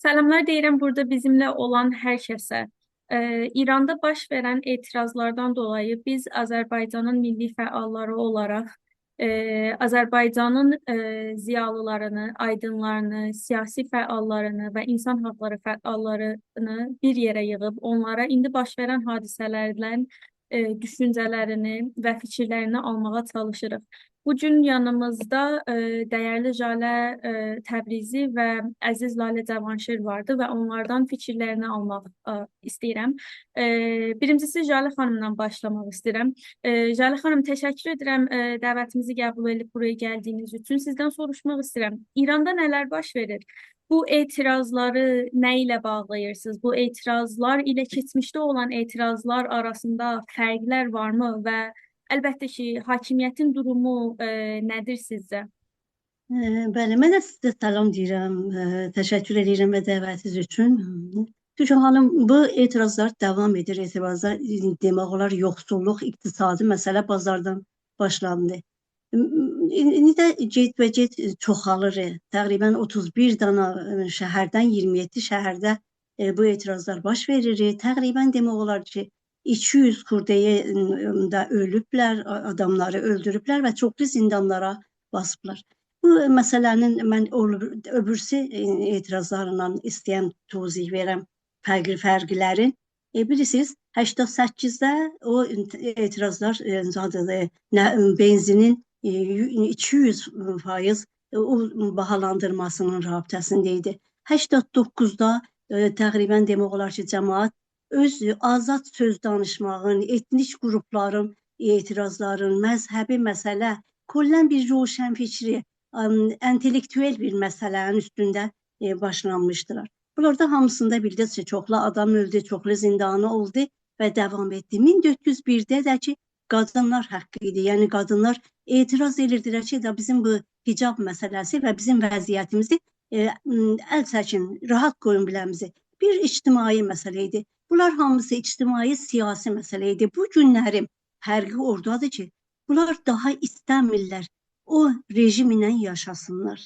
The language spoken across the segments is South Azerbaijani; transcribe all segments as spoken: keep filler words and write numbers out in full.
سلاملار دئییرم بورادا بیزیمله اولان هر کسه. ائ، ایراندا باش وئرن اعتراضلاردان دولایی بیز آذربایجانین میللی فعاللاری اولاراق، ائ، آذربایجانین، ائ، ضیالیلارینی، آیدینلارینی، سیاسی فعاللارینی و اینسان حاقلاری فعاللارینی بیر یئره ییغیب، اونلارا ایندی باش وئرن حادثه‌لردن، ائ، دوشونجه‌لرینی و فیکیرلرینی آلماغا چالیشیریق. بو گون یانیمیزدا، ائ، دیرلی ژاله، ائ، تبریزی و عزیز لاله جوانشیر واردی و اونلاردان فیکیرلرینی آلماق، ائ، ایسته‌ییرم. ائ، بیرینجیسی ژاله خانیمدان باشلاماق ایسته‌ییرم. ائ، ژاله خانیم، تشکر ائدیرم، ائ، دعوتیمیزی قبول ائدیب بورایا گلدیگینیز اوچون. سیزدن سوروشماق ایسته‌ییرم، ایراندا نه‌لر باش وئریر؟ بو اعتراضلاری نه ایله باغلاییرسینیز؟ بو اعتراضلار ایله کئچمیشده اولان اعتراضلار آراسیندا فرقلر وارمی و البته کی، حاکمیتین دورومو، ائ، نه‌دیر سیزجه؟ ائ، بلی، من ده سیزه سلام دئییرم، ائ، تشکر ائدیرم و دعوتینیز اوچون. توکن خانیم، بو اعتراضلار داوام ائدیر، اعتراضلار، ائ، دئمک اولار، یوخسوللوق، اقتصادی مسئله بازاردان باشلاندی. م-، م-، ایندی ده گئت-به-گئت، ائ، چوخالیر. تقریباً اوتوز بیر دانا، ائ، شهردن اییرمی یئددی شهرده، ائ، بو اعتراضلار باش وئریر. تقریباً دئمک اولار کی، ایکی یوز خورده‌یه، ائ، ده اؤلوبلر، آ-، آداملاری اؤلدوروبلر و چوخلو زیندانلارا باسیبلار. بو مسئله‌نین من او، او بیریسی، ائ، اعتراضلارلا ایسته‌یم توضیح وئرم، فرقلی فرقلرین. ائ، بیلیرسینیز، هشتاد سککیزده او اعتراضلار، ائ، زادیدیر، نه، بنزینین، ائ، یو-، ایکی یوز فایز، ائ، او باهالاندیرماسینین رابطه‌سینده ایدی. هشتاد دوققوزدا، ائ، تقریباً دئمک اولار کی، جماعت اؤز آزاد سؤز دانیشماغین، ائتنیک قروپلارین اعتراضلارین، مذهبی مسئله، کلاً بیر روشنفکری، ام، انتلکتوئل بیر مسئله‌نین اوستونده، ائ، باشلانمیشدیلار. بونلاردا هامیسیندا بیلدینیز کی، چوخلو آدام اؤلدو، چوخلو زیندانی اولدو و داوام ائتدی. مین دؤرد یوز بیرده ده کی، قادینلار حاققی ایدی. یعنی، قادینلار اعتراض ائدیردیلر کی، دا بیزیم بو حجاب مسئله‌سی و بیزیم وضعیتیمیزی، ائ، م، ال چکین، راحت قویون بیله‌میزی. بیر اجتماعی مسئله ایدی. بونلار هامیسی اجتماعی، سیاسی مسئله ایدی. بو گونلری فرقی اورادادیر کی، بونلار داها ایسته‌میرلر او رژیم ایله یاشاسینلار.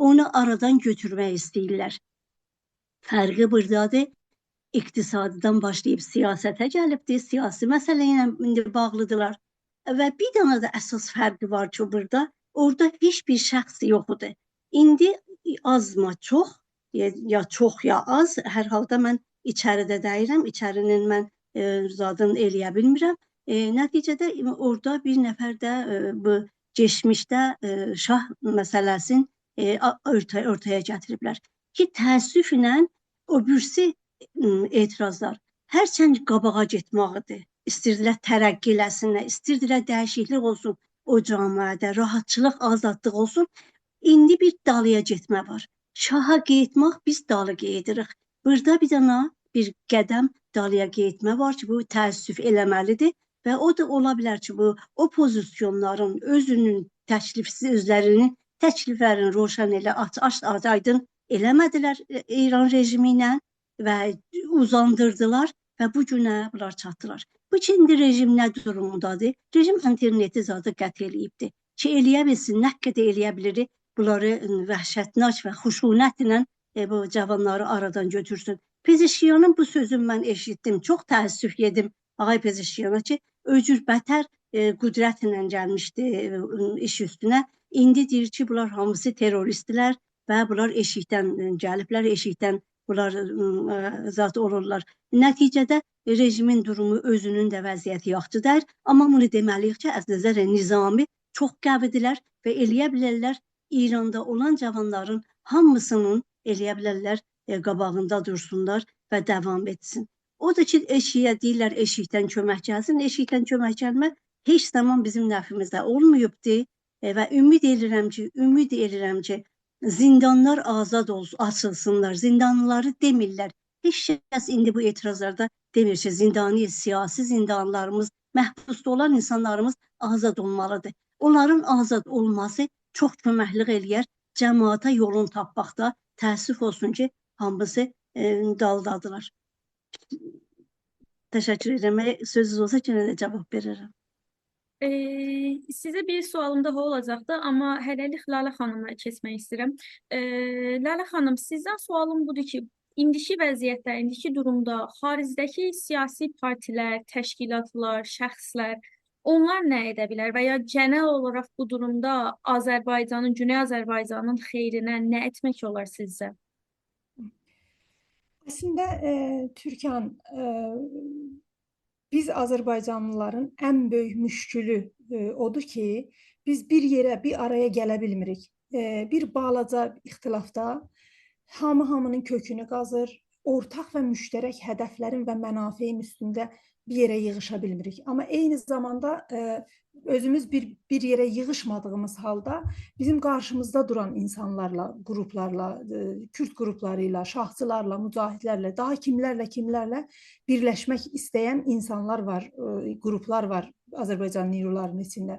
اونو آرادان گؤتورمک ایسته‌ییرلر. فرقی بورادادیر. اقتصاددان باشلاییب سیاسته گلیبدیر، سیاسی مسئله ایله ایندی باغلیدیرلار. و بیر دنه ده اساس فرقی وار کی، بورادا، اورادا هئچ بیر شخص یوخ ایدی. ایندی آز ما چوخ، یا، یا چوخ یا آز، هر حالدا من ایچریده دئییرم، ایچری‌نین من، ائ، زادینی ائلیه بیلمیرم. ائ، نتیجه‌ده، ائ، اورادا بیر نفر ده، ائ، بو کئچمیشده، ائ، شاه مسئله‌سینی، ائ، آ-، اورتا-، اورتایا گتیریبلر. کی، تأسفله او بیریسی، م، اعتراضلار هرچند قاباغا گئتمک ایدی، ایستیردیلر ترقی ائله‌سینلر، ایستیردیلر دییشیکلیک اولسون او جامعه‌ده، راحتچیلیق، آزادلیق اولسون. ایندی بیر دالییا گئتمه وار. شاها قاییتماق، بیز دالی قاییدیریق. بورادا بیر دنه بیر قدم دالییا قاییتمه وار کی، بو تأسف ائله‌مه‌لیدیر و او دا اولا بیلر کی، بو اوپوزیسیونلارین اؤزونون تکلیفسی، اؤزلری‌نین تکلیفلرینی روشن ائله، آچ-، آچ-، آیدین ائله‌مه‌دیلر، ائ، ایران رژیمی ایله و اوزاندیردیلار و بو گونه بونلار چاتدیلار. بو کی، ایندی رژیم نه دورومدادیر؟ رژیم اینترنتی زادی قطع ائله‌ییبدیر. کی، ائلیه بیلسین، نه قدر ائلیه بیلیر، بونلاری، ائ، وحشتناک و خشونتله، ائ، بو جاوانلاری آرادان گؤتورسون. پزشکیانین بو سؤزونو من ائشیتدیم. چوخ تأسف یئدیم. آقای پزشکیانا کی، او جور بتر، ائ، قدرتله گلمیشدی، ائ، ایش اوستونه. ایندی دئییر کی، بونلار هامیسی تروریستدیلر و بونلار ائشیکدن، ائ، گلیبلر، ائشیکدن بونلار، ائ، زاد اولورلار. نتیجه‌ده رژیمین دورومو، اؤزونون ده وضعیتی یاخشی دئییل. آمما بونو دئمه‌لی‌ییک کی، از نظر نظامی چوخ قوی‌دیرلر و ائلیه بیلرلر ایراندا اولان جاوانلارین هامیسینین ائلیه بیلرلر، ائ، قاباغیندا دورسونلار و داوام ائتسین. او دا کی، ائشییه دئییرلر، ائشیکدن کؤمک گلسین. ائشیکدن کؤمک گلمک هئچ زامان بیزیم نفعیمیزه اولماییبدی. ائ، و امید ائدیرم کی، امید ائدیرم کی، زیندانلار آزاد اولسون، آچیلسینلار، زیندانلیلاری دئمیرلر. هئچ کس ایندی بو اعتراضلاردا دئمیر کی، زندانی، سیاسی زیندانلاریمیز، محبوسدا اولان اینسانلاریمیز آزاد اولمالیدیر. اونلارین آزاد اولماسی چوخ کؤمکلیک ائله‌یر جماعته یولون تاپماقدا. تأسف اولسون کی، هامیسی، ائ، دالدادیلار. تشکر ائدیرم. اگر سؤزونوز اولسا، یئنه ده جاواب وئررم. ائ، سیزه بیر سؤالیم داها اولاجاقدی، آمما هله‌لیک لاله خانیما کئچمک ایسته‌ییرم. ائ، لاله خانیم، سیزدن سؤالیم بودور کی، ایندیکی وضعیتده، ایندیکی دورومدا خاریجده‌کی سیاسی پارتی‌لر، تشکیلاتلار، شخصلر، اونلار نه ائده بیلر و یا گئنل اولاراق بو دورومدا آذربایجانین، گونئی آذربایجانین خئیرینه نه ائتمک اولار سیزجه؟ اصلینده، ائ، تورکان، ائ، بیز آذربایجانلیلارین ان بؤیوک مشکلی، ائ، اودور کی، بیز بیر یئره، بیر آرایا گله بیلمیریک. ائ، بیر بالاجا اختلافدا هامی هامینین کؤکونو قازیر، اورتاق و مشترک هدفلرین و منافعین اوستونده بیر یئره ییغیشا بیلمیریک. آمما عینی زاماندا، ائ، اؤزوموز بیر، بیر یئره ییغیشمادیغیمیز حالدا بیزیم قارشیمیزدا دوران اینسانلارلا، قروپلارلا، ائ، کورد قروپلاری ایله، شاهچیلارلا، مجاهدلرله، داها کیملرله، کیملرله بیرلشمک ایسته‌ین اینسانلار وار، ائ، قروپلار وار آذربایجان نیرولارینین ایچینده.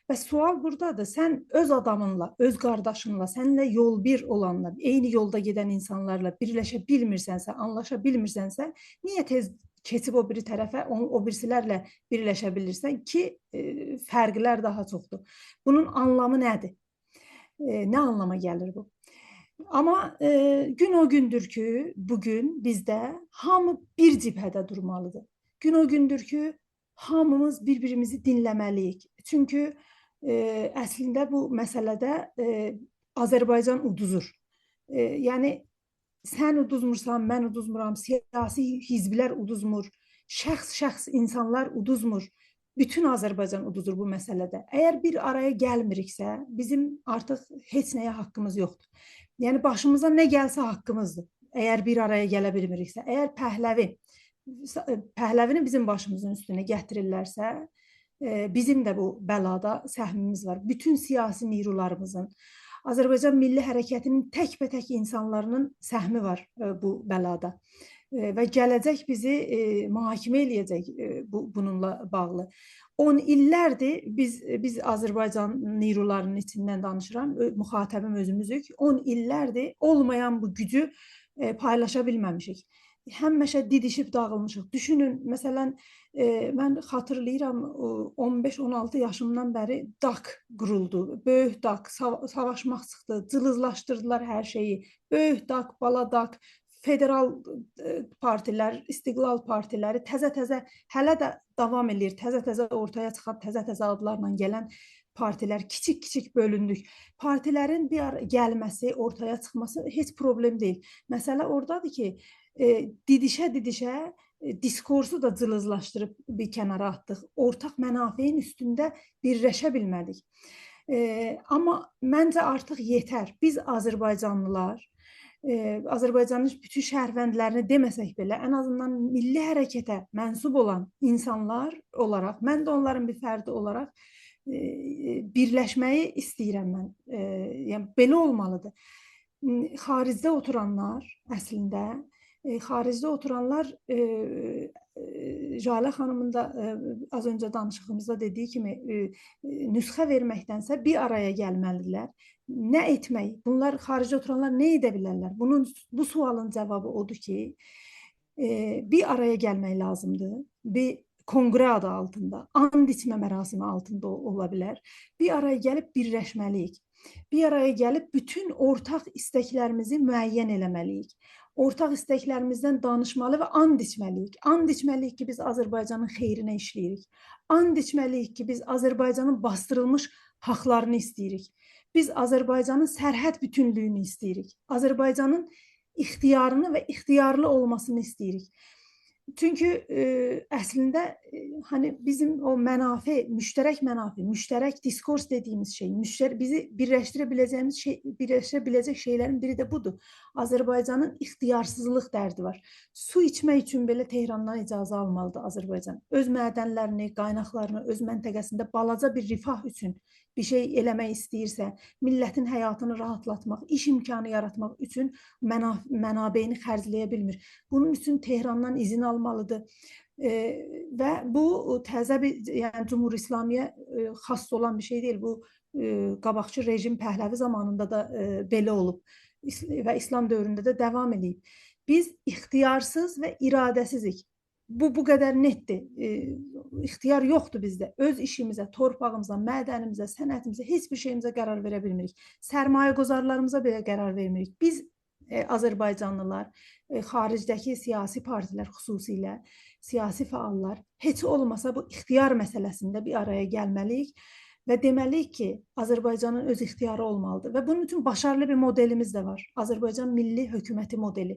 و سؤال بورادادیر، سن اؤز آدامینلا، اؤز قارداشینلا، سنینله یول بیر اولانلا، عینی یولدا گئدن اینسانلارلا بیرلشه بیلمیرسنسه، آنلاشا بیلمیرسنسه، نییه تئز کئچیب او بیری طرفه، او، او بیریسیلرله بیرلشه بیلیرسن کی، ائ، فرقلر داها چوخدور. بونون آنلامی نه‌دیر؟ ائ، نه آنلاما گلیر بو؟ آمما، ائ، گون او گوندور کی، بو گون بیزده هامی بیر جبهه‌ده دورمالیدیر. گون او گوندور کی، هامیمیز بیر-بیریمیزی دینله‌مه‌لی‌ییک. چونکی، ائ، اصلینده بو مسئله‌ده، ائ، آذربایجان اودوزور. ائ، یعنی، سن اودوزمورسان، من اودوزمورام، سیاسی حزبلر اودوزمور، شخص-شخص اینسانلار اودوزمور. بوتون آذربایجان اودوزور بو مسئله‌ده. اگر بیر آرایا گلمیریکسه، بیزیم آرتیق هئچ نه‌یه حاققیمیز یوخدور. یعنی، باشیمیزا نه گلسه حاققیمیزدیر. اگر بیر آرایا گله بیلمیریکسه، اگر پهلوی، پهلوینی بیزیم باشیمیزین اوستونه گتیریرلرسه، ائ، بیزیم ده بو بلادا سهمیمیز وار. بوتون سیاسی نیرولاریمیزین، آذربایجان میللی حرکتینین تک‌به‌تک اینسانلارینین سهمی وار، ائ، بو بلادا. ائ، و گله‌جک بیزی، ائ، محاکمه ائله‌یه‌جک، ائ، بو، بونونلا باغلی. اون ایللردیر بیز، بیز آذربایجان نیرولارینین ایچیندن دانیشیرام، اؤ-، مخاطبیم اؤزوموزوک. اون ایللردیر اولمایان بو گوجو، ائ، پایلاشا بیلمه‌میشیک. همیشه دیدیشیب داغیلمیشیق. دوشونون، مثلا، ائ، من خاطیرلاییرام، او، اون بئش، اون آلتی یاشیمدان بری داک قورولدو. بؤیوک داک، ساوا-، ساواشماق چیخدی، جیلیزلاشدیردیلار هر شئیی. بؤیوک داک، بالا داک، فدرال، ائ، پارتی‌لر، استقلال پارتی‌لری تزه-تزه، هله ده داوام ائله‌ییر. تزه-تزه اورتایا چیخان، تزه-تزه آدلارلا گلن پارتی‌لر کیچیک-کیچیک بؤلوندوک. پارتی‌لرین بیر آرا گلمه‌سی، اورتایا چیخماسی هئچ پروبلئم دئییل. مسئله اورادادیر کی، ائ، دیدیشه-دیدیشه، ائ، دیسکورسو دا جیلیزلاشدیریب بیر کنارا آتدیق. اورتاق منافعین اوستونده بیرلشه بیلمه‌دیک. ائ، آمما منجه آرتیق یئتر. بیز آذربایجانلیلار، ائ، آذربایجانین بوتون شهروندلرینی دئمه‌سک بئله، ان آزیندان میللی حرکته منسوب اولان اینسانلار اولاراق، من ده اونلارین بیر فردی اولاراق، ائ، بیرلشمه‌یی ایسته‌ییرم من. ائ، یعنی، بئله اولمالیدیر. م، خاریجده اوتورانلار، اصلینده، ائ، خاریجده اوتورانلار، ائ، ائ، ژاله خانیمین دا، ائ، آز اؤنجه دانیشیغیمیزدا دئدیگی کیمی، ائ، ائ، نسخه وئرمکدنسه بیر آرایا گلمه‌لیدیرلر. نه ائتمک؟ بونلار، خاریجده اوتورانلار نه ائده بیلرلر؟ بونون، بو سؤالین جاوابی اودور کی، ائ، بیر آرایا گلمک لازیمدیر. بیر کنگره آدی آلتیندا، آند ایچمه مراسیمی آلتیندا اول-، اولا بیلر. بیر آرایا گلیب بیرلشمه‌لی‌ییک. بیر آرایا گلیب بوتون اورتاق ایستکلریمیزی معین ائله‌مه‌لی‌ییک. اورتاق ایستکلریمیزدن دانیشمالی و آند ایچمه‌لی‌ییک. آند ایچمه‌لی‌ییک کی، بیز آذربایجانین خئیرینه ایشله‌ییریک. آند ایچمه‌لی‌ییک کی، بیز آذربایجانین باسدیریلمیش حاقلارینی ایسته‌ییریک. بیز آذربایجانین سرحد بوتونلویونو ایسته‌ییریک. آذربایجانین اختیارینی و اختیارلی اولماسینی ایسته‌ییریک. چونکی، ائ، اصلینده، ائ، هانی بیزیم او منافع، مشترک منافع، مشترک دیسکورس دئدیگیمیز شئی، مشتر-، بیزی بیرلشدیره بیله‌جه‌ییمیز شئی، بیرلشدیره بیله‌جک شئیلرین بیری ده بودور. آذربایجانین اختیارسیزلیق دردی وار. سو ایچمک اوچون بئله تهراندان اجازه آلمالیدیر آذربایجان. اؤز معدنلرینی، قایناقلارینی اؤز منطقه‌سینده بالاجا بیر رفاه اوچون بیر شئی ائله‌مک ایسته‌ییرسه، میللتین حیاتینی راحاتلاتماق، ایش امکانی یاراتماق اوچون منا-، منابعینی خرجله‌یه بیلمیر. بونون اوچون تهراندان اذن آلمالیدیر. ائ، و بو تزه بیر، یعنی جمهوری اسلامی‌یه، ائ، خاص اولان بیر شئی دئییل. بو، ائ، قاباقکی رژیم پهلوی زامانیندا دا، ائ، بئله اولوب. ایس-، و اسلام دؤورونده ده داوام ائدیب. بیز اختیارسیز و اراده‌سیزیک. بو، بو قدر نتدیر. ائ، اختیار یوخدور بیزده. اؤز ایشیمیزه، تورپاغیمیزا، معدنیمیزه، صنعتیمیزه، هئچ بیر شئییمیزه قرار وئره بیلمیریک. سرمایه‌گذارلاریمیزا بئله قرار وئرمیریک. بیز، ائ، آذربایجانلیلار، ائ، خاریجده‌کی سیاسی پارتیلر خصوصیله، سیاسی فعاللار، هئچ اولماسا بو اختیار مسئله‌سینده بیر آرایا گلمه‌لی‌ییک و دئمه‌لی‌ییک کی، آذربایجانین اؤز اختیاری اولمالیدیر. و بونون اوچون باشاریلی بیر مدلیمیز ده وار. آذربایجان میللی حکومتی مدلی.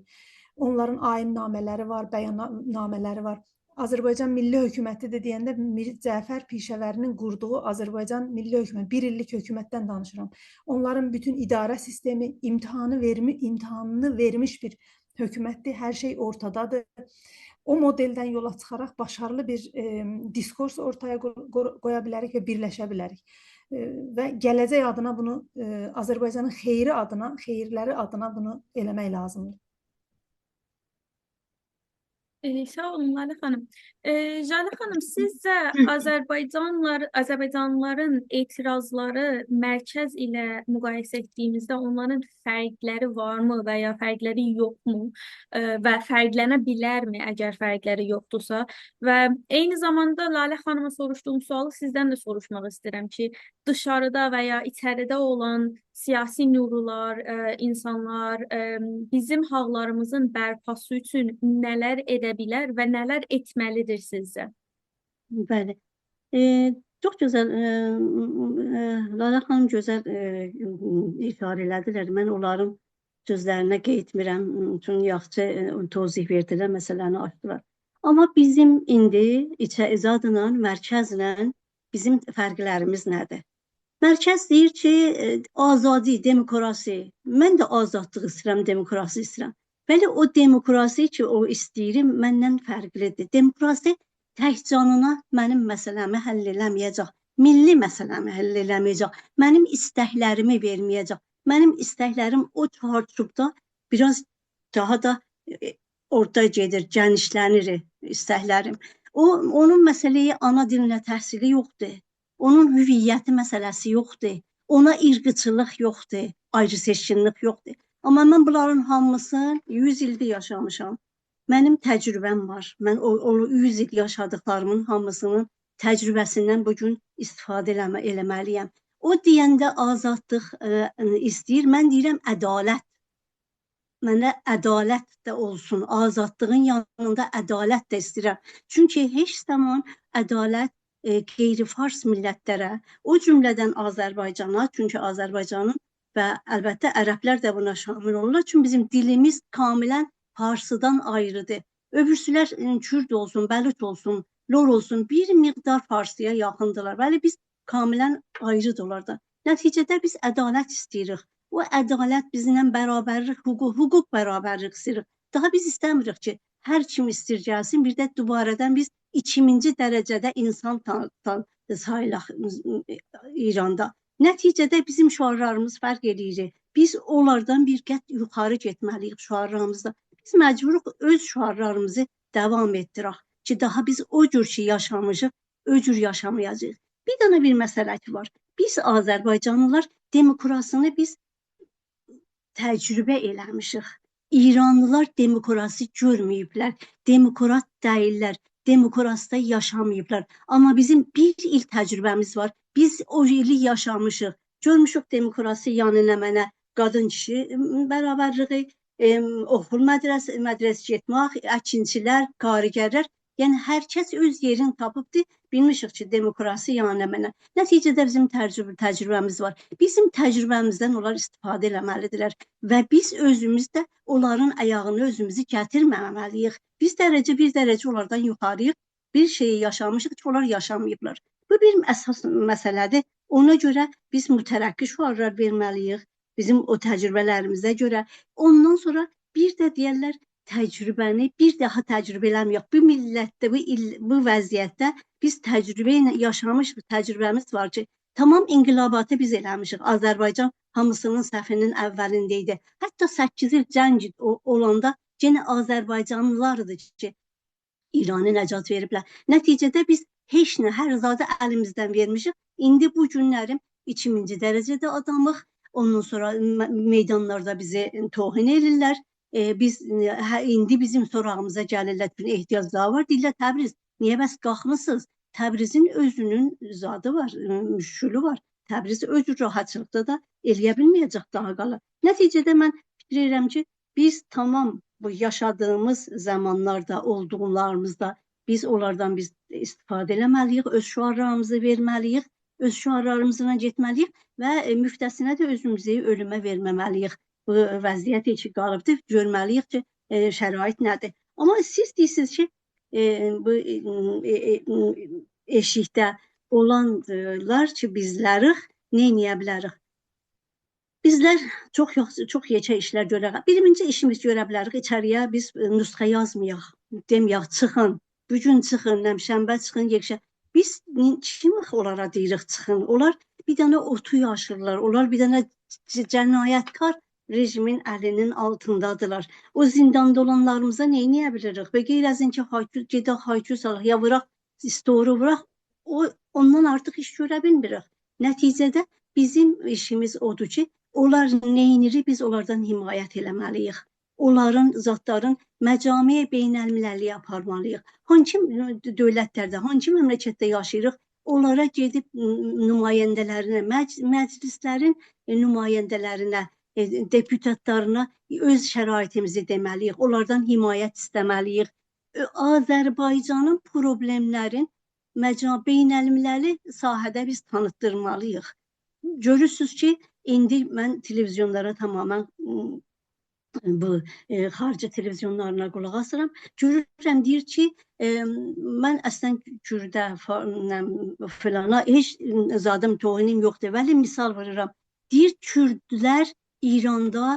اونلارین آیین‌نامه‌لری وار، بیان‌نامه‌لری وار. آذربایجان میللی حکومتی ده دئینده میر جعفر پیشه‌وری‌نین قوردوغو آذربایجان میللی حکومت، بیر ایللیک حکومتدن دانیشیرام. اونلارین بوتون اداره سیستمی، امتحانی وئرمی-، امتحانینی وئرمیش بیر حکومتدیر، هر شئی اورتادادیر. او مدلدن یولا چیخاراق باشاریلی بیر، ائ، دیسکورس اورتایا قو-، قو-، قویا بیلریک و بیرلشه بیلریک. ائ، و گله‌جک آدینا بونو، ائ، آذربایجانین خئیری آدینا، خئیرلری آدینا بونو ائله‌مک لازیمدیر. ائ، ساغ اولون، لاله خانیم. ائ، ژاله خانیم، سیزجه آذربایجانلار، آذربایجانلیلارین اعتراضلاری مرکز ایله مقایسه ائتدیییمیزده اونلارین فرقلری وارمی و یا فرقلری یوخمو؟ ائ، و فرقلنه بیلرمی، اگر فرقلری یوخدورسا؟ و عینی زاماندا لاله خانیما سوروشدوغوم سؤالی سیزدن ده سوروشماق ایسته‌ییرم کی، دیشاریدا و یا ایچریده اولان سیاسی نیرولار، ائ، اینسانلار، ائ، بیزیم حاقلاریمیزین برپاسی اوچون نه‌لر ائده بیلر و نه‌لر ائتمه‌لیدیر سیزجه؟ بلی. ائ، چوخ گؤزل، ائ، ائ، لاله خانیم گؤزل، ائ، ایشاره ائله‌دیلر. من اونلارین سؤزلرینه قاییتمیرام، چونکی یاخشی، ائ، توضیح وئردیلر، مسئله‌نی آچدیلار. آمما بیزیم ایندی ایچه-، زادلا، مرکزله بیزیم فرقلریمیز نه‌دیر؟ مرکز دئییر کی، ائ، آزادی، دموکراسی. من ده آزادلیق ایسته‌ییرم، دموکراسی ایسته‌ییرم. بلی، او دموکراسی کی، او ایسته‌ییرم، مندن فرقلیدیر. دموکراسی تک جانینا منیم مسئله‌می حل ائله‌مه‌یه‌جک، میللی مسئله‌می حل ائله‌مه‌یه‌جک، منیم ایستکلریمی وئرمه‌یه‌جک. منیم ایستکلریم او چارچوبدا بیر آز داها دا، ائ، اورادا گئدیر، گئنیشله‌نیر ایستکلریم. او، اونون مسئله‌ی آنا دیلینه تحصیلی یوخدور. اونون هویتی مسئله‌سی یوخدور. اونا عیرقچیلیق یوخدور، آیری‌سئچکینلیک یوخدور. آمما من بونلارین هامیسینی یوز ایلدیر یاشامیشام. منیم تجربه‌م وار. من او، او یوز ایل یاشادیقلاریمین هامیسینین تجربه‌سیندن بو گون استفاده ائله‌مه-، ائله‌مه‌لی‌یم. او دئینده آزادلیق، ائ، ایسته‌ییر. من دئییرم عدالت. منه عدالت ده اولسون، آزادلیغین یانیندا عدالت ده ایسته‌ییرم. چونکی هئچ زامان عدالت، ائ، غیر فارس میللتلره، او جمله‌دن آذربایجانا، چونکی آذربایجانین و البته عربلر ده بونا شامل اولورلار. چونکی بیزیم دیلیمیز کاملاً فارسیدان آیریدیر. اؤبورسولر، ائ، کورد اولسون، بلوچ اولسون، لور اولسون، بیر مقدار فارسی‌یا یاخیندیلار. بلی، بیز کاملاً آیریدیر اونلاردان. نتیجه‌ده بیز عدالت ایسته‌ییریک. او عدالت بیزیمله برابرلیک، حقوق، حقوق برابرلیک ایسته‌ییریک. داها بیز ایسته‌میریک کی، هر کیم ایسته‌ییر گلسین، بیر ده دوباره‌دن بیز ایکینجی درجه‌ده اینسان تا-، تا-، ساییلاق ایراندا. نتیجه‌ده بیزیم شعارلاریمیز فرق ائله‌ییر. بیز اونلاردان بیر قات یوخاری گئتمه‌لی‌ییک شعارلاریمیزدا. بیز مجبوروق اؤز شعارلاریمیزی داوام ائتدیرک کی، داها بیز او جور کی یاشامیشیق، او جور یاشامایاجاغیق. بیر دنه بیر مسئله کی وار. بیز آذربایجانلیلار دموکراسینی بیز تجربه ائله‌میشیک. ایرانلیلار دموکراسی گؤرمه‌ییبلر، دموکرات دئییللر، دموکراسی‌ده یاشاماییبلار. آمما بیزیم بیر ایل تجربه‌میز وار. بیز او ایلی یاشامیشیق. گؤرموشوک دموکراسی یعنی نمنه، قادین کیشی، م، برابرلیگی، ائم، اوخول مدرسه، مدرسه گئتمک، اکینچیلر، کارگرلر، یعنی هر کس اؤز یئرینی تاپیبدی. بیلمیشیک کی، دموکراسی یعنی نمنه. نتیجه‌ده بیزیم تجربه-، تجربه‌میز وار. بیزیم تجربه‌میزدن اونلار استفاده ائله‌مه‌لیدیرلر. و بیز اؤزوموز ده اونلارین آیاغینا اؤزوموزو گتیرمه‌مه‌لی‌ییک. بیز درجه بیر درجه اونلاردان یوخاری‌ییق. بیر شئیی یاشامیشیق کی، اونلار یاشاماییبلار. بو بیر اساس مسئله‌دیر. اونا گؤره بیز مترقی شعارلار وئرمه‌لی‌ییک. بیزیم او تجربه‌لریمیزه گؤره. اوندان سونرا بیر ده دئیرلر، تجربه‌نی بیر داها تجربه ائله‌مه‌یک. بو میللتده، بو ایل، بو وضعیتده بیز تجربه ایله یاشامیشیق، تجربه‌میز وار کی، تمام انقلاباتی بیز ائله‌میشیک. آذربایجان هامیسینین صفینین اولینده ایدی. حتی سککیز ایل جنگ او-، اولاندا یئنه آذربایجانلیلار ایدی کی، ایرانی نجات وئریبلر. نتیجه‌ده بیز هئچ نه، هر زادی الیمیزدن وئرمیشیک. ایندی بو گونلری ایکینجی درجه‌ده آدامیق. اوندان سونرا م-، میدانلاردا بیزی توهین ائدیرلر. ائ، بیز، ائ، هه، ایندی بیزیم سوراغیمیزا گلیرلر، چونکی احتیاجلاری وار. دئییرلر: «تبریز، نییه بس قالخمیسینیز؟» تبریزین اؤزونون زادی وار، ائ، مشکلی وار. تبریز اؤز راحتچیلیقدا دا ائلیه بیلمه‌یه‌جک داها قالا. نتیجه‌ده من فیکیر ائدیرم کی، بیز تمام بو یاشادیغیمیز زامانلاردا، اولدوقلاریمیزدا بیز اونلاردان بیز استفاده ائله‌مه‌لی‌ییک، اؤز شعارلاریمیزی وئرمه‌لی‌ییک، اؤز شعارلاریمیزلا گئتمه‌لی‌ییک و، ائ، مفته‌سینه ده اؤزوموزو اؤلومه وئرمه‌مه‌لی‌ییک. بو وضعیت کی قالیبدیر، گؤرمه‌لی‌ییک کی، ائ، شرایط نه‌دیر. آمما سیز دئییرسینیز کی، ائ، بو، ائ، ائ، ائ، ائشیکده اولانلار کی، بیزلریک، نه ائلیه بیلریک؟ بیزلر چوخ یوخ، چوخ یئکه ایشلر گؤره، بیرینجی ایشیمیز گؤره بیلریک، ایچری‌یه بیز، ائ، نسخه یازمایاق، دئمه‌یک: «چیخین، بو گون چیخین، نم، شنبه چیخین، یکشه.» بیز نی-، کیمیک اونلارا دئییریک چیخین؟ اونلار بیر دنه اوتو یاشیرلار، اونلار بیر دنه ج-، جنایتکار رژیمین الینین آلتیندادیرلار. او زینداندا اولانلاریمیزا نه ائلیه بیلریک؟ و غیر از این کی، هایکو، گئدک هایکو سالاق، یا ووراق، استوری ووراق، او، اوندان آرتیق ایش گؤره بیلمیریک. نتیجه‌ده بیزیم ایشیمیز اودور کی، اونلار نه ائدیر، بیز اونلاردان حمایت ائله‌مه‌لی‌ییک. اونلارین، زادلارین مجامع بین‌المللی آپارمالی‌ییق. هانسی دؤولتلرده، هانسی مملکتده یاشاییریق، اونلارا گئدیب ن-، نماینده‌لرینه، مج-، مجلسلرین، ائ، نماینده‌لرینه، ائ، دپوتاتلارینا اؤز شرایطیمیزی دئمه‌لی‌ییک، اونلاردان حمایت ایسته‌مه‌لی‌ییک. ائ، آذربایجانین پروبلئملرین مجا-، بین‌المللی ساحه‌ده بیز تانیتدیرمالی‌ییق. گؤرورسونوز کی، ایندی من تلویزیونلارا تماما، م، بو، ائ، خاریجی تلویزیونلارینا قولاق آسیرام. گؤرورم، دئییر کی، ائ، من اصلا کورده، فا-، نم، فلانا هئچ زادیم، توهینیم یوخدور، ولی مثال وورورام. دئییر، کوردلر ایراندا،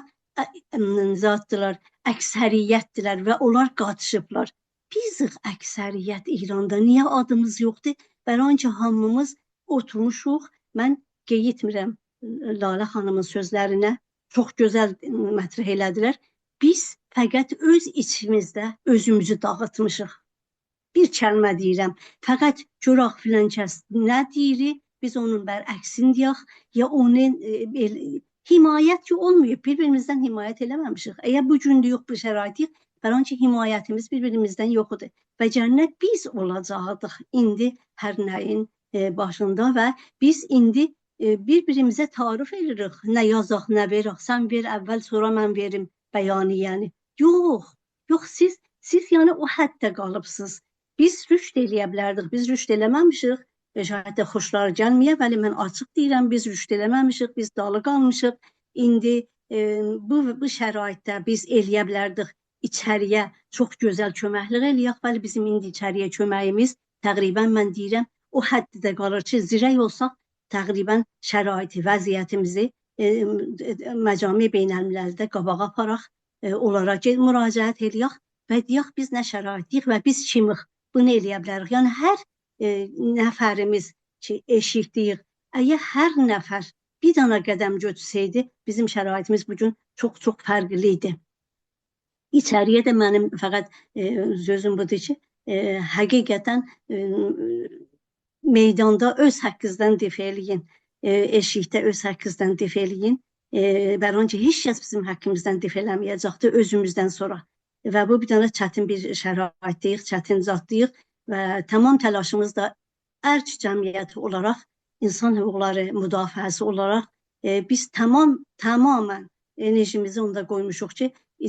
ا، م، زاددیلار، اکثریتدیلر و اونلار قاتیشیبلار. بیزیک اکثریت ایراندا، نییه آدیمیز یوخدور؟ برای اینکه هامیمیز اوتورموشوق. من قئییتمیرم لاله خانیمین سؤزلرینه، چوخ گؤزل مطرح ائله‌دیلر. بیز فقط اؤز ایچیمیزده اؤزوموزو داغیتمیشیق. بیر کلمه دئییرم، فقط گؤرک فلان کس نه دئییر، بیز اونون برعکسینی دئیک، یا اونو، ائ، ائل-، حمایت کی اولماییب، بیر-بیریمیزدن حمایت ائله‌مه‌میشیک. اگر بو گون ده یوخ بو شرایطیک، فلان کی حمایتیمیز بیر-بیریمیزدن یوخ ایدی. و گرنه بیز اولاجاقدیق ایندی هر نه‌یین، ائ، باشیندا و بیز ایندی، ائ، بیر-بیریمیزه تعارف ائدیریک، نه یازاق، نه وئرک، سن وئر اول، سونرا من وئریم بیانیه‌نی. یوخ، یوخ، سیز، سیز، یعنی، او حدده قالیبسینیز. بیز رشد ائلیه بیلردیک، بیز رشد ائله‌مه‌میشیک. ائ، شاید ده خوشلاری گلمه‌یه، ولی من آچیق دئییرم، بیز رشد ائله‌مه‌میشیک، بیز دالی قالمیشیق. ایندی، ائ، بو، بو شرایطده بیز ائلیه بیلردیک ایچری‌یه چوخ گؤزل کؤمکلیک ائلیک، ولی بیزیم ایندی ایچری‌یه کؤمه‌ییمیز تقریبا، من دئییرم، او حدده قالیر کی، زیرک اولساق، تقریبا شرایطی، وضعیتیمیزی، ائ، ائ، مجامع بین‌المللده قاباغا آپاراق، ائ، اونلارا گئ-، مراجعت ائلیک و دئیک، بیز نه شرایطده‌ییک و بیز کیمیک، بونو ائلیه بیلریک. یعنی، هر، ائ، نفریمیز کی، ائشیکده‌ییک، اگر هر نفر بیر دانا قدم گؤتورسه‌یدی، بیزیم شرایطیمیز بو گون چوخ، چوخ فرقلی ایدی. ایچری‌یه ده منیم فقط، ائ، سؤزوم بودور کی، ائ، حقیقتا، ائ، میداندا اؤز حقینیزدن دفاع ائله‌یین، ائ، ائشیکده اؤز حقینیزدن دفاع ائله‌یین. ائ، برای اینکه هئچ کس بیزیم حقیمیزدن دفاع ائله‌مه‌یه‌جکدیر اؤزوموزدن سونرا. و بو بیر دنه چتین بیر شرایطده‌ییک، چتین زادداییق و تمام تلاشیمیز دا ارک جمعیتی اولاراق، اینسان حقوقلاری مدافعه‌سی اولاراق، ائ، بیز تمام، تماما انرژیمیزی اوندا قویموشوق کی،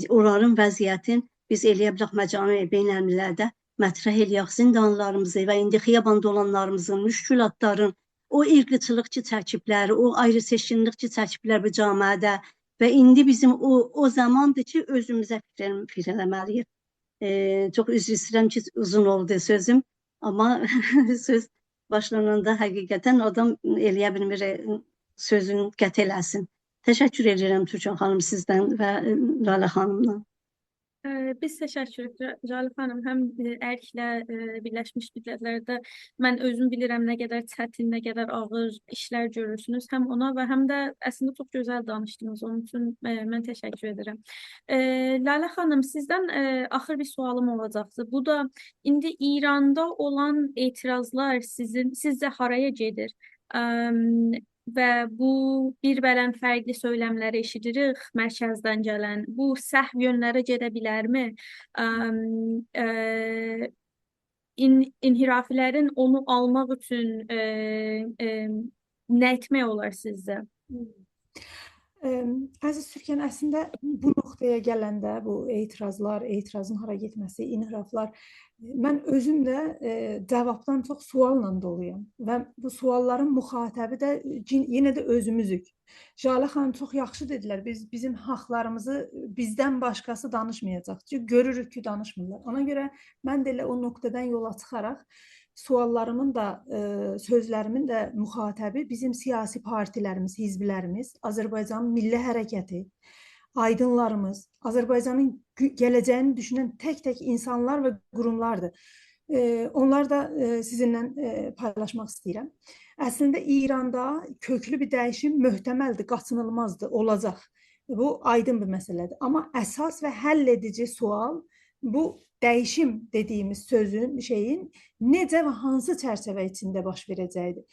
اونلارین وضعیتین بیز ائلیه بیلک مجامع بین‌المللده مطرح ائلیک، زیندانلاریمیزی و ایندی خیاباندا اولانلاریمیزین، مشکلاتلارین، او عرقچیلیق کی چکیبلر، او آیری‌سئچکینلیک کی چکیبلر بو جامعه‌ده و ایندی بیزیم او، او زاماندیر کی، اؤزوموزه فیکر، فیکر ائله‌مه‌لی‌ییک. ائ، چوخ عذر ایسته‌ییرم کی، اوزون اولدو سؤزوم، آمما سؤز باشلاناندا حقیقتا آدام ائلیه بیلمیر، ائ، سؤزون قطع ائله‌سین. تشکر ائدیرم تورجان خانیم سیزدن و، ائ، لاله خانیمدان. ائ، بیز تشکر ائدیریک، لاله خانیم، هم، ائ، ارکله، ائ، بیرلشمیش میللتلرده من اؤزوم بیلیرم نه قدر چتین، نه قدر آغیر ایشلر گؤرورسونوز، هم اونا و هم ده اصلینده چوخ گؤزل دانیشدینیز. اونون اوچون، ائ، من تشکر ائدیرم. ائ، لاله خانیم، سیزدن، ائ، آخیر بیر سؤالیم اولاجاقدی. بو دا ایندی ایراندا اولان اعتراضلار سیزین، سیزجه هارایا گئدیر؟ ام، و بو بیر بلند فرقلی سؤیلملری ائشیدیریک مرکزدن گلن. بو سهو یؤنلره گئده بیلرمی؟ ام، ائ، ان-، انحرافی‌لرین اونو آلماق اوچون، ائ، ائ، نه ائتمک اولار سیزجه؟ ام، عزیز تورکن، اصلینده بو نقطه‌یه گلنده، بو اعتراضلار، اعتراضین هارا گئتمه‌سی، انحرافلار، من اؤزوم ده، ائ، جاوابدان چوخ سؤاللا دولویام و بو سؤاللارین مخاطبی ده، ائ، یئنه ده اؤزوموزوک. ژاله خانیم چوخ یاخشی دئدیلر. بیز، بیزیم حاقلاریمیزی بیزدن باشقاسی دانیشمایاجاق. چونکی گؤروروک کی، دانیشمیرلار. اونا گؤره من ده ائله او نقطه‌دن یولا چیخاراق سؤاللاریمین دا، ائ، سؤزلریمین ده مخاطبی بیزیم سیاسی پارتی‌لریمیز، حزبلریمیز، آذربایجانین میللی حرکتی، آیدینلاریمیز، آذربایجانین گو-، گله‌جه‌یینی دوشونن تک-تک اینسانلار و قوروملاردیر. ائ، اونلار دا، ائ، سیزینله، ائ، پایلاشماق ایسته‌ییرم. اصلینده ایراندا کؤکلو بیر دییشیم محتمل‌دیر، قاچینیلمازدیر، اولاجاق. بو آیدین بیر مسئله‌دیر. آمما اساس و حل ائدیجی سؤال بو دییشیم دئدیییمیز سؤزون، شئیین نئجه و هانسی چرچیوه ایچینده باش وئره‌جه‌ییدیر.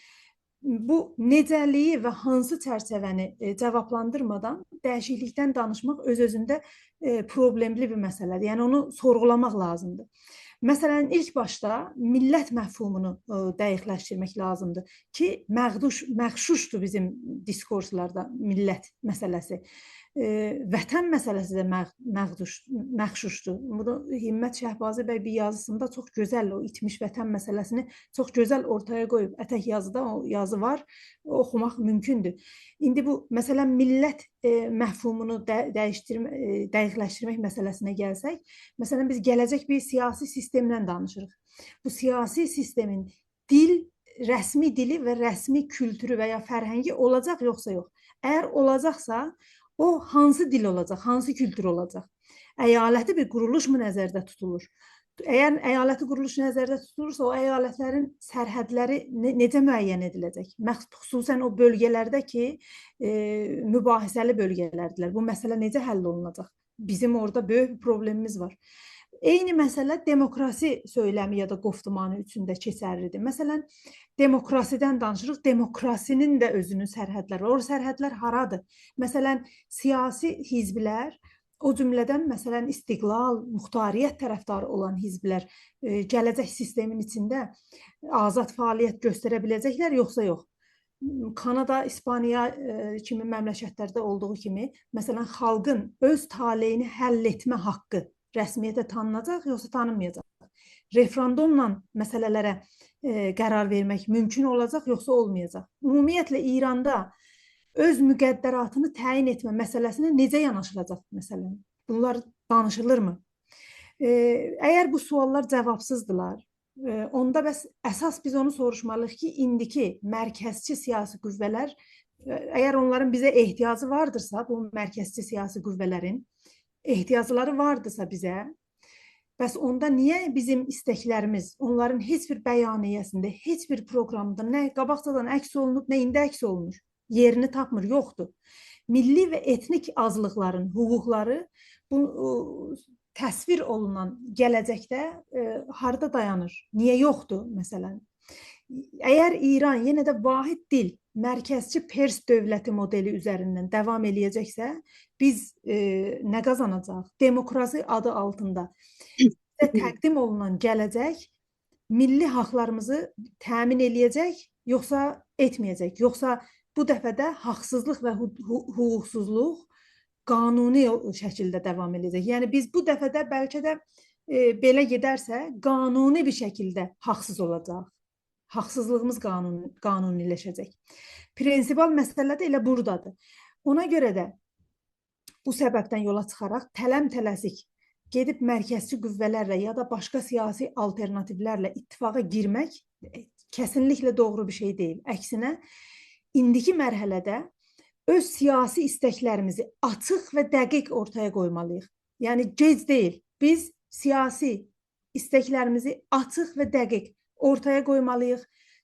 بو نئجه‌لیگی و هانسی چرچیوه‌نی، ائ، جاوابلاندیرمادان دییشیکلیکدن دانیشماق اؤز-اؤزونده، ائ، پروبلئملی بیر مسئله‌دیر. یعنی اونو سورغولاماق لازیمدیر. مثلا، ایلک باشدا میللت مفهومونو، ائ، دقیقلشدیرمک لازیمدیر کی، مغدوش، مغشوشدور بیزیم دیسکورسلاردا میللت مسئله‌سی. ائ، وطن مسئله‌سی ده مغ-، مغدوش، مغشوشدور. بونو همت شهبازی بی بیر یازیسیندا چوخ گؤزل، او ایتمیش وطن مسئله‌سینی چوخ گؤزل اورتایا قویوب. اتک یازیدا او یازی وار، اوخوماق مومکوندور. ایندی بو، مثلا، میللت، ائ، مفهومونو ده-، دییشدیرمه-، ائ، دقیقلشدیرمک مسئله‌سینه گلسک، مثلا، بیز گله‌جک بیر سیاسی سیستمدن دانیشیریق. بو سیاسی سیستمین دیل، رسمی دیلی و رسمی کولتورو و یا فرهنگی اولاجاق، یوخسا یوخ؟ اگر اولاجاقسا، او هانسی دیل اولاجاق، هانسی کولتور اولاجاق؟ ایالتی بیر قورولوشمو نظرده توتولور؟ اگر ایالتی قورولوش نظرده توتولورسا، او ایالتلرین سرحدلری نه-، نئجه معین ائدیله‌جک؟ مخ-، خصوصا او بؤلگه‌لرده کی، ائ، مباحثه‌لی بؤلگه‌لردیلر. بو مسئله نئجه حل اولوناجاق؟ بیزیم اورادا بؤیوک بیر پروبلئمیمیز وار. عینی مسئله دموکراسی سؤیلمی یا دا گفتمانی اوچون ده کئچرلیدیر. مثلا، دموکراسیدن دانیشیریق، دموکراسی‌نین ده اؤزونون سرحدلری وار. او سرحدلر هارادیر؟ مثلا، سیاسی حزبلر، او جمله‌دن، مثلا، استقلال، مختاریت طرفداری اولان حزبلر، ائ، گله‌جک سیستمین ایچینده آزاد فعالیت گؤستره بیله‌جکلر، یوخسا یوخ؟ کانادا، ایسپانیا، ائ، کیمی مملکتلرده اولدوغو کیمی، مثلا، خالقین اؤز طالعینی حل ائتمه حاققی رسمیته تانیناجاق، یوخسا تانینمایاجاق؟ رفراندوملا مسئله‌لره، ائ، قرار وئرمک مومکون اولاجاق، یوخسا اولمایاجاق؟ عمومیتله، ایراندا اؤز مقدراتینی تعیین ائتمه مسئله‌سینه نئجه یاناشیلاجاق، مثلا؟ بونلار دانیشیلیرمی؟ ائ، اگر بو سؤاللار جاوابسیزدیلار، ائ، اوندا بس اساس بیز اونو سوروشمالی‌ییق کی، ایندیکی مرکزچی سیاسی قوه‌لر، ائ، اگر اونلارین بیزه احتیاجی واردیرسا، بو مرکزچی سیاسی قوه‌لرین احتیاجلاری واردیرسا بیزه، بس اوندا نییه بیزیم ایستکلریمیز اونلارین هئچ بیر بیانیه‌سینده، هئچ بیر پروگرامیندا نه قاباقجادان عکس اولونوب، نه ایندی عکس اولونور؟ یئرینی تاپمیر، یوخدور. میللی و ائتنیک آزلیقلارین حقوقلاری بو، او، تصویر اولونان گله‌جکده، ائ، هاردا دایانیر؟ نییه یوخدور، مثلا؟ اگر ایران یئنه ده واحد دیل، مرکزچی پرس دؤولتی مودلی اوزریندن داوام ائله‌یه‌جکسه، بیز، ائ، نه قازاناجاغیق؟ دموکراسی آدی آلتیندا بیزه تقدیم اولونان گله‌جک میللی حاقلاریمیزی تأمین ائله‌یه‌جک، یوخسا ائتمه‌یه‌جک؟ یوخسا بو دفعه ده حاقسیزلیق و حو-، حو-، حقوقسوزلوق قانونی او شکیلده داوام ائده‌جک؟ یعنی، بیز بو دفعه ده بلکه ده، ائ، بئله گئدرسه، قانونی بیر شکیلده حاقسیز اولاجاق. حاقسیزلیغیمیز قانون-، قانونی‌لشه‌جک. پرنسیپال مسئله ده ائله بورادادیر. اونا گؤره ده بو سببدن یولا چیخاراق تلم-تله‌سیک گئدیب مرکزچی قوه‌لرله یا دا باشقا سیاسی آلترناتیولرله اتفاقا گیرمک، ائ، کسینلیکله دوغرو بیر شئی دئییل. عکسینه، ایندیکی مرحله‌ده اؤز سیاسی ایستکلریمیزی آچیق و دقیق اورتایا قویمالی‌ییق. یعنی، گئج دئییل. بیز سیاسی ایستکلریمیزی آچیق و دقیق اورتایا قویمالی‌ییق.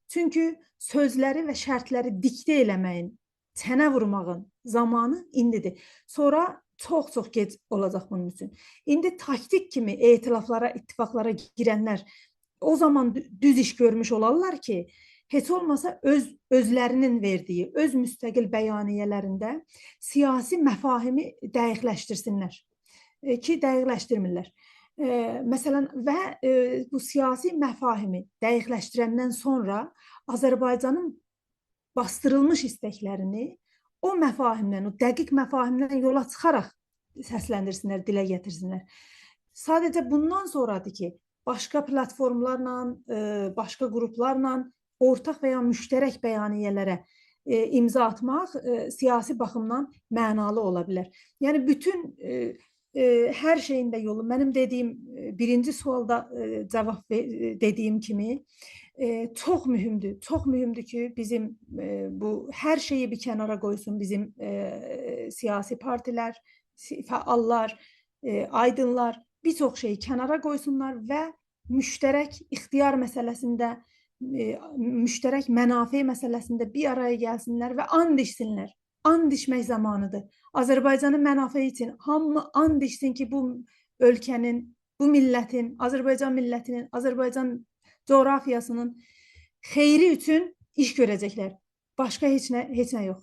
چونکی سؤزلری و شرطلری دیکته ائله‌مه‌یین، چنه وورماغین زامانی ایندیدیر. سونرا چوخ-چوخ گئج اولاجاق بونون اوچون. ایندی تاکتیک کیمی ائتلافلارا، اتفاقلارا گیرنلر او زامان دو-، دوز ایش گؤرموش اولارلار کی، هئچ اولماسا اؤز، اؤزلرینین وئردیگی، اؤز مستقل بیانیه‌لرینده سیاسی مفاهیمی دقیقلشدیرسینلر. ائ، کی، دقیقلشدیرمیرلر. ائ، مثلا، و، ائ، بو سیاسی مفاهیمی دقیقلشدیرندن سونرا آذربایجانین باسدیریلمیش ایستکلرینی او مفاهیمدن، او دقیق مفاهیمدن یولا چیخاراق سسلندیرسینلر، دیله گتیرسینلر. ساده‌جه بوندان سونرادیر کی، باشقا پلاتفورملارلا، ائ، باشقا قروپلارلا اورتاق و یا مشترک بیانیه‌لره، ائ، امضا آتماق، ائ، سیاسی باخیمدان معنالی اولا بیلر. یعنی، بوتون، ائ، ائ، هر شئیین ده یولو، منیم دئدیگیم، ائ، بیرینجی سؤالدا، ائ، جاواب وئ-، ائ، دئدیگیم کیمی، ائ، چوخ مهمدور، چوخ مهمدور کی، بیزیم، ائ، بو هر شئیی بیر کنارا قویسون بیزیم، ائ، سیاسی پارتیلر، سی-، فعاللار، ائ، آیدینلار، بیر چوخ شئیی کنارا قویسونلار و مشترک اختیار مسئله‌سینده، ائ، مشترک منافع مسئله‌سینده بیر آرایا گلسینلر و آند ایچسینلر. آند ایچمک زامانیدیر. آذربایجانین منافعی اوچون هامی آند ایچسین کی، بو اؤلکه‌نین، بو میللتین، آذربایجان میللتینین، آذربایجان جغرافیاسینین خیری اوچون ایش گؤره‌جکلر. باشقا هئچ نه، هئچ نه یوخ.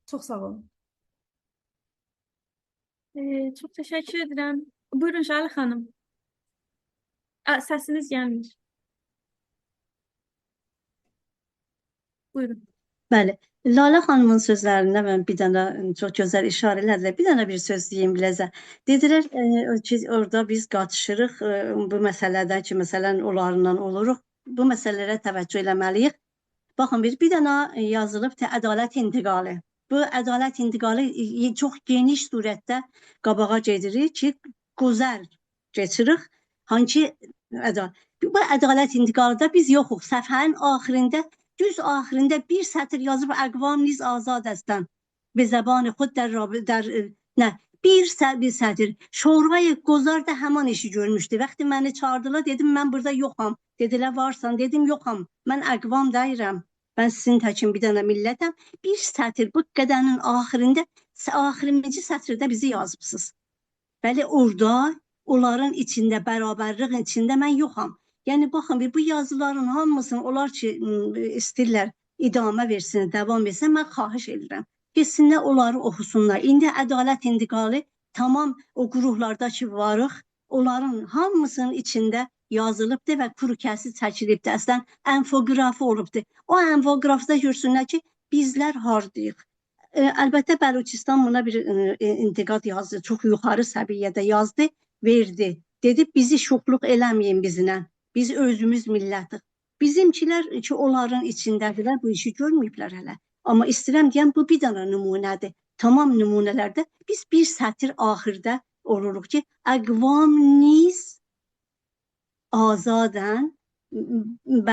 چوخ ساغ اولون. ائ، چوخ تشکر ائدیرم. بویورون، ژاله خانیم. آ، سسینیز گلمیر. بویورون. بلی. لاله خانیمین سؤزلرینده من بیر دنه چوخ گؤزل ایشاره ائله‌دیلر. بیر دنه بیر سؤز دئییم بیله‌زه. دئدیلر، ائ، کی، اورادا بیز قاتیشیریق، ائ، بو مسئله‌ده کی، مثلا، اونلارلا اولوروق. بو مسئله‌لره توجه ائله‌مه‌لی‌ییک. باخین، بیر، بیر دنه یازیلیبدیر عدالت انتقالی. بو عدالت انتقالی، ائ، چوخ گئنیش صورتده قاباغا گئدیریک کی، گذر کئچیریک. هانسی عدا-، بو عدالت انتقالی‌دا بیز یوخوق. صفحه‌نین آخیرینده، دوز آخیرینده بیر سطر یازیب: «اقوام نیز آزاد هستند به زبان خود در راب-، در»، ائ، نه، بیر س-، بیر سطر. شورای گذار دا همان ایشی گؤرموشدو. وقتی منی چاغیردیلار، دئدیم: «من بورادا یوخام.» دئدیلر: «وارسان.» دئدیم: «یوخام، من اقوام دئییرم. من سیزین تکین بیر دنه میللتم.» بیر سطر بو قدرین آخیرینده، س-، آخیرینجی سطرده بیزی یازیبسینیز. بلی، اورادا، اونلارین ایچینده، برابرلیگین ایچینده من یوخام. یعنی، باخین، بیر بو یازیلارین هامیسینی اونلار کی، م، ایسته‌ییرلر ادامه وئرسین، داوام ائتسین، من خواهش ائدیرم. گئتسینلر، اونلاری اوخوسونلار. ایندی عدالت انتقالی تمام او گروپلاردا کی واریق، اونلارین هامیسینین ایچینده یازیلیبدیر و کروکه‌سی چکیلیبدیر. اصلا، انفوگرافی اولوبدور. او انفوگرافدا گؤرسونلر کی، بیزلر هارداییق. ائ، البته، بلوچستان بونا بیر، ائ، ائ، انتقاد یازدی، چوخ یوخاری سویه‌ده یازدی، وئردی. دئدی: «بیزی شوخلوق ائله‌مه‌یین بیزله. بیز اؤزوموز میللتیک.» بیزیمکیلر کی، اونلارین ایچینده‌دیرلر، بو ایشی گؤرمه‌ییبلر هله. آمما ایسته‌ییرم دئیم، بو بیر دنه نمونه‌دیر. تمام نمونه‌لرده بیز بیر سطر آخیرده اولوروق کی، اقوام نیز آزادن و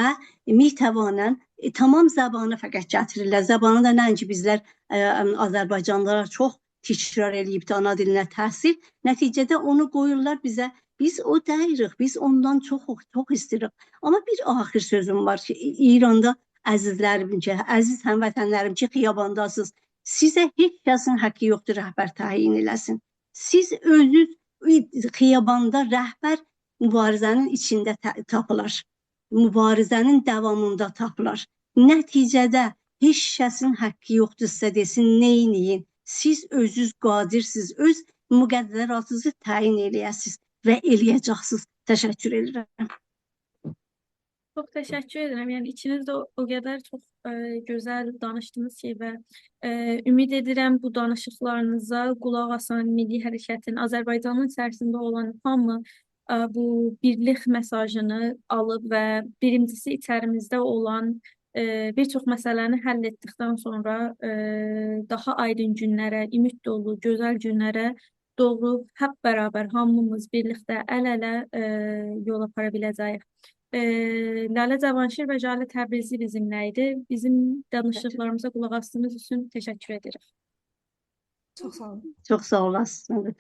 می‌توانن، ائ، تمام زبانی فقط گتیریرلر. زبانی دا نه‌اینکی بیزلر، ائ، آذربایجانلیلار چوخ تکرار ائله‌ییب ده آنا دیلینه تحصیل. نتیجه‌ده اونو قویورلار بیزه. بیز او دئییریک، بیز اوندان چوخ، چوخ ایسته‌ییریک. آمما بیر آخیر سؤزوم وار کی، ای-، ایراندا عزیزلریم کی، عزیز هموطنلریم کی، خیابانداسینیز. سیزه هئچ کسین حقی یوخدور رهبر تعیین ائله‌سین. سیز اؤزونوز خیاباندا رهبر مبارزه‌نین ایچینده تا-، تاپیلار. مبارزه‌نین داوامیندا تاپیلار. نتیجه‌ده هئچ کسین حقی یوخدور سیزه دئسین، نئینه‌یین. سیز اؤزونوز قادرسینیز، اؤز مقدراتینیزی تعیین ائله‌یه‌سینیز و ائله‌یه‌جکسینیز. تشکر ائدیرم. چوخ تشکر ائدیرم. یعنی، ایکینیز ده او، او قدر چوخ، ائ، گؤزل دانیشدینیز کی و، ائ، امید ائدیرم بو دانیشیقلارینیزا قولاق آسان میللی حرکتین، آذربایجانین ایچریسینده اولان هامی، ائ، بو بیرلیک مئساژینی آلیب و بیرینجیسی ایچریمیزده اولان، ائ، بیر چوخ مسئله‌نی حل ائتدیکدن سونرا، ائ، داها آیدین گونلره، امید دولو، گؤزل گونلره دوغرو هپ برابر هامیمیز بیرلیکده ال-اله، ائ، یول آپارا بیله‌جه‌ییک. ائ، لاله جوانشیر و ژاله تبریزی بیزیمله ایدی. بیزیم دانیشیقلاریمیزا قولاق آسدیغینیز اوچون تشکر ائدیریک. چوخ ساغ اولون. چوخ ساغ اولاسینیز.